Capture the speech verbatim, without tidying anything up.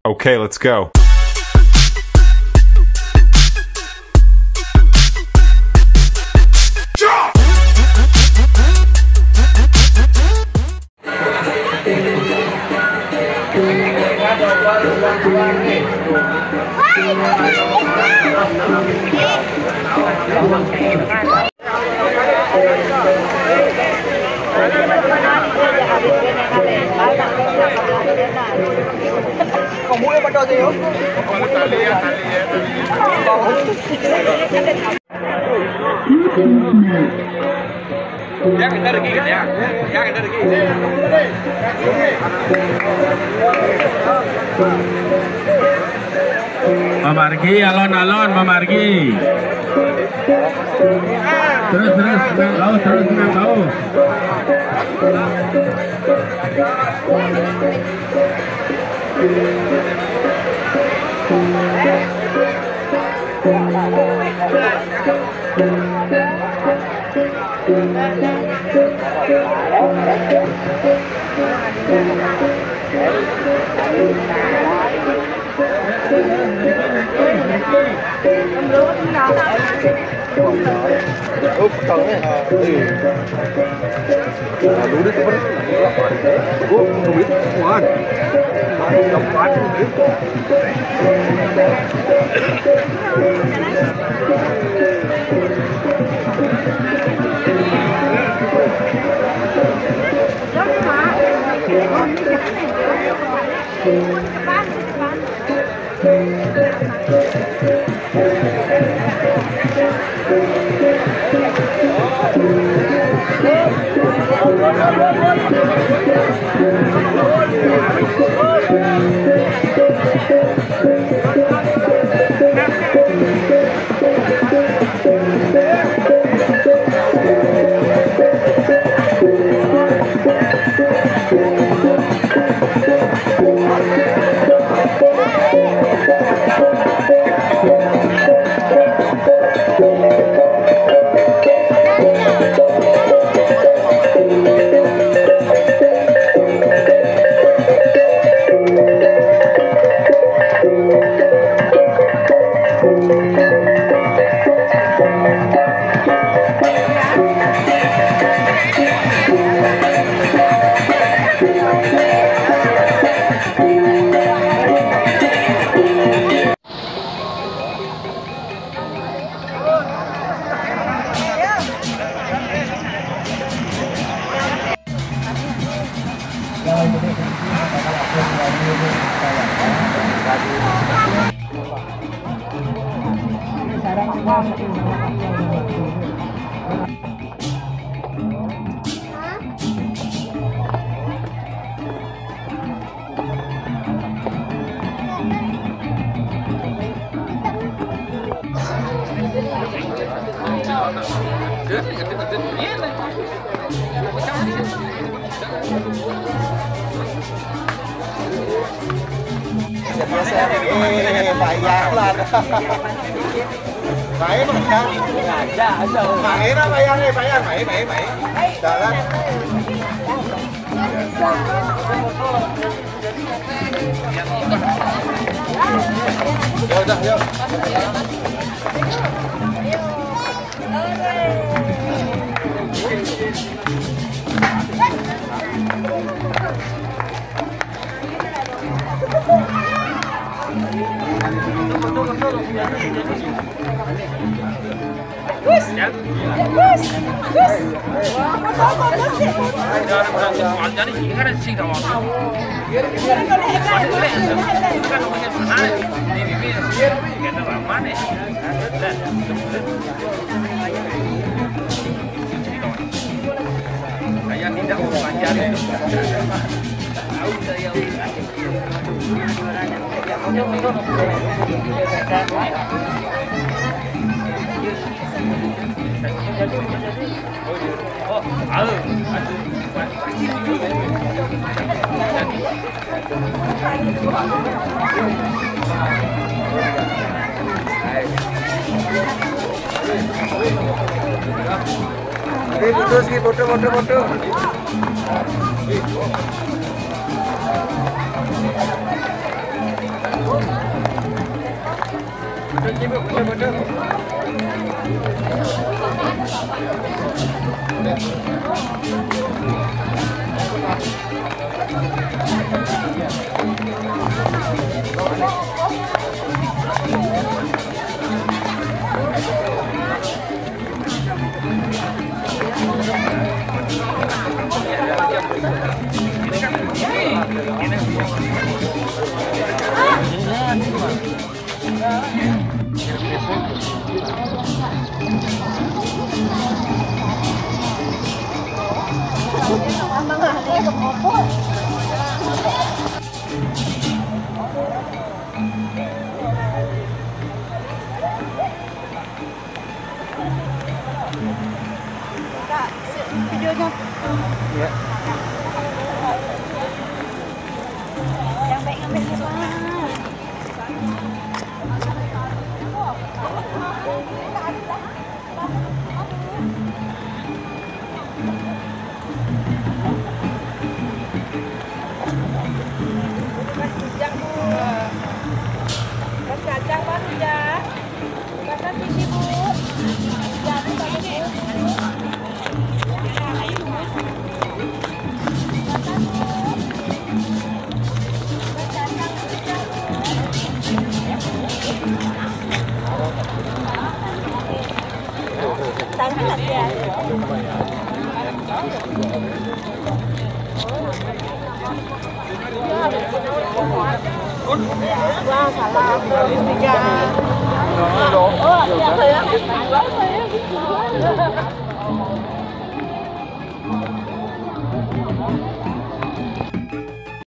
Okay, let's go. Mamargi, alon-alon, mamargi. Terus, terus, menang kau, terus, menang kau. Eh, payah lah. Baik, Mas. Ada, ada. Baik lah, bayar, eh, bayar, baik, baik, baik. Jalan. Ya udah, yuk. Saya tidak mempelajari. Tahu saya. Oke, putus, Ki, foto, foto, foto. Kak, videonya. Iya. Yang baik ngambilnya, Bang. Mas Jajang, Bu. Mas Jajang, Mas Jajang. Masak sini, Bu. Jadi, Bu. Thank you, Mas, ya. Wah, salah. Tiga. Oh, iya, saya.